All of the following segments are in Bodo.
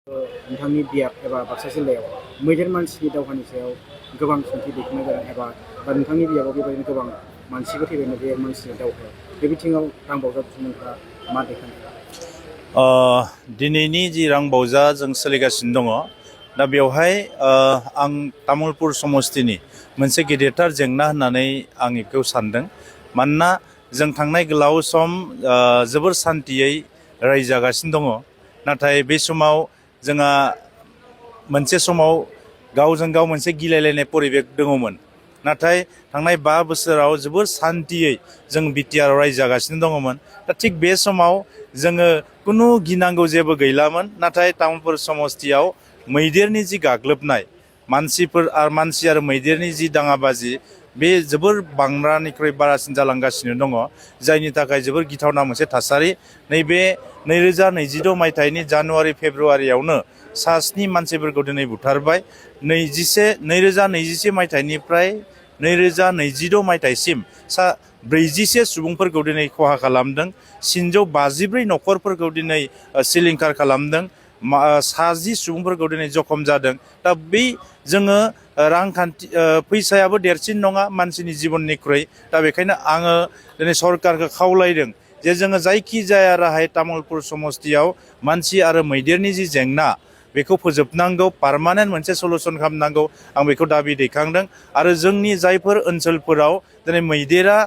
नोंथांनि बियाब एबा बाक्सा जिल्लायाव मैदेर मानसिनि दावहानि सायाव गोबां सोंथि दैखांनो गोनां एबा नोंथांनि बियाबाव बेबायदिनो गोबां मानसिबो थैबाय मैदेर मानसिनि दावहायाव बे बिथिङाव रांबावजा बिथांमोनहा मा दैखांनो? दिनैनि जि रांबावजा जों सोलिगासिनो दङ दा बेवहाय आं तामुलपुर समस्तिनि मोनसे गेदेरथार जेंना होननानै आं बेखौ सानदों। मानोना जों थांनाय गोलाव सम जोबोर सान्थियै रायजागासिनो दङ। नाथाय बे समाव जोंहा मोनसे समाव गावजों गाव मोनसे गिलायलायनाय परिबेक दङमोन। नाथाय थांनाय 5 बोसोराव जोबोर सान्थियै जों बिटिआरआव रायजागासिनो दङमोन। दा थिग बे समाव जोङो कुनु गिनांगौ जेबो गैलामोन। नाथाय तामुलपुर समस्तियाव मैदेरनि जि गाग्लोबनाय मानसि आरो मैदेरनि जि दाङाबाजि बे जोबोर बांद्रानिख्रुइ बारासिन जालांगासिनो दङ। जायनि थाखाय जोबोर गिथावना मोनसे थासारि। नैबे 2022 मायथाइनि जानुवारि फेब्रुवारियावनो 7 मानसिफोरखौ दिनै बुथारबाय। 2021 मायथाइनिफ्राय 2026 मायथाइसिम 41 सुबुंफोरखौ दिनै खहा खालामदों। 354 न'खरफोरखौ दिनै सिलिंखार खालामदों। 60 सुबुंफोरखौ दिनै जखम जादों। दा बै जोङो रांखान्थि फैसायाबो देरसिन नङा मानसिनि जिबननिख्रुइ। दा बेखायनो आङो दिनै सरकारखौ खावलायदों जे जोङो जायखि जाया राहायै तामुलपुर समस्तियाव मानसि आरो मैदेरनि जि जेंना बेखौ फोजोबनांगौ, पार्मानेन्ट मोनसे सलुसन खालामनांगौ, आं बेखौ दाबि दैखांदों। आरो जोंनि जायफोर ओनसोलफोराव दिनै मैदेरा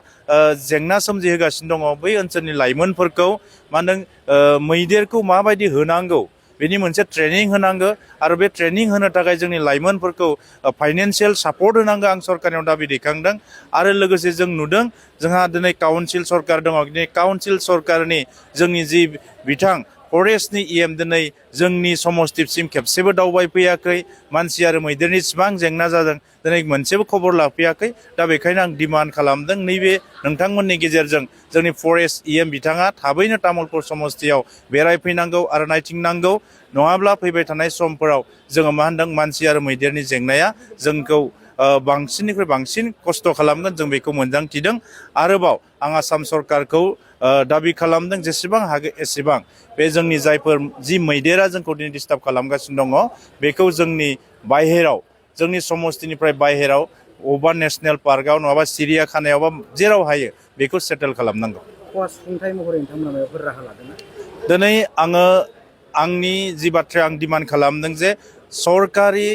जेंना सोमजिहोगासिनो दङ बै ओनसोलनि लाइमोनफोरखौ मा होनदों मैदेरखौ माबायदि होनांगौ बेनि मोनसे ट्रेनिं होनांगौ। आरो बे ट्रेनिं होनो थाखाय जोंनि लाइमोनफोरखौ फाइनेन्सियेल सापर्ट होनांगौ, आं सरकारनियाव दाबि दैखांदों। आरो लोगोसे जों नुदों जोंहा दिनै काउन्सिल सरकार दङ। दिनै काउन्सिल सरकारनि जोंनि जि बिथां फरेस्टनि EM दिनै जोंनि समस्तिसिम खेबसेबो दावबायफैयाखै। मानसि आरो मैदेरनि इसिबां जेंना जादों दिनै मोनसेबो खबर लाफैयाखै। दा बेखायनो आं डिमान्ड खालामदों नैबे नोंथांमोननि गेजेरजों जोंनि फरेस्ट EM बिथाङा थाबैनो तामुलपुर समस्तियाव बेरायफैनांगौ आरो नायथिंनांगौ। नङाब्ला फैबाय थानाय समफोराव जोङो मा होनदों मानसि आरो मैदेरनि जेंनाया जोंखौ बांसिननिख्रुइ बांसिन खस्थ' खालामगोन, जों बेखौ मोनदांथिदों। आरोबाव आं आसाम सरकारखौ दाबि खालामदों जेसेबां हागौ एसेबां बे जोंनि जायफोर जि मैदेरा जोंखौ दिनै डिस्टार्ब खालामगासिनो दङ बेखौ जोंनि बाहेराव, जोंनि समस्तिनिफ्राय बाहेराव बबेबा नेसनेल पार्कआव नङाबा सिरियाखानायावबा जेराव हायो बेखौ सेटेल खालामनांगौ। सुंथाइ महरै नोंथांमोना माबाफोर राहा लादोंना? दिनै आङो आंनि जि बाथ्राया आं डिमान्ड खालामदों जे सरकारि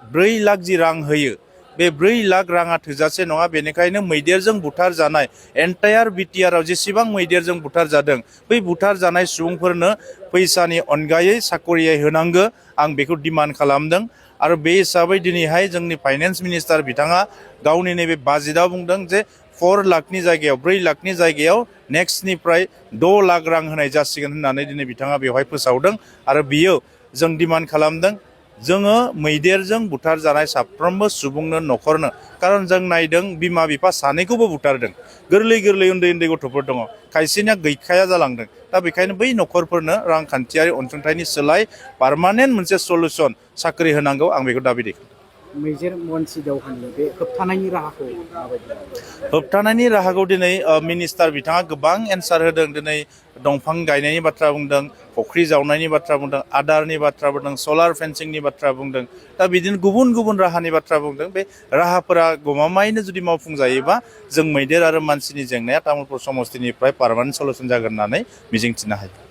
4 लाख जि रां होयो बे 4 लाख राङा थोजासे नङा। बेनिखायनो मैदेरजों बुथार जानाय एन्टायार बिटिआरआव जेसेबां मैदेरजों बुथार जादों बै बुथार जानाय सुबुंफोरनो फैसानि अनगायै साकरियै होनांगौ, आं बेखौ डिमान्ड खालामदों। आरो बे हिसाबै दिनैहाय जोंनि फाइनेन्स मिनिस्टार बिथाङा गावनि नैबे बाजेटआव बुंदों जे 4 लाखनि जायगायाव 4 लाखनि जायगायाव नेक्स्टनिफ्राय 6 लाख रां होनाय जासिगोन होननानै दिनै बिथाङा बेवहाय फोसावदों। आरो बियो जों डिमान्ड खालामदों जोङो मैदेरजों बुथार जानाय साफ्रोमबो सुबुंनो न'खरनो, खारन जों नायदों बिमा बिफा सानैखौबो बुथारदों, गोरलै उन्दै गथ'फोर दङ, खायसेनिया गैखाया जालांदों। दा बेखायनो बै न'खरफोरनो रांखान्थियारि अनसुंथाइनि सोलाय पार्मानेन्ट मोनसे सलुसन साख्रि होनांगौ, आं बेखौ दाबि दैखांदों। मैदेर मानसि दावहानि बे होबथानायनि राहाखौ माबायदि? होबथानायनि राहाखौ दिनै मिनिस्टार बिथाङा गोबां एन्सार होदों। दिनै दंफां गायनायनि बाथ्रा बुंदों, फुख्रि जावनायनि बाथ्रा बुंदों, आदारनि बाथ्रा बुंदों, सलार फेन्सिंनि बाथ्रा बुंदों। दा बिदिनो गुबुन राहानि बाथ्रा बुंदों। बे राहाफोरा गमामायैनो जुदि मावफुंजायोबा जों मैदेर आरो मानसिनि जेंनाया तामुलपुर समस्तिनिफ्राय पार्मानेन्ट सलुसन जागोन होननानै मिजिंथिनो हायो।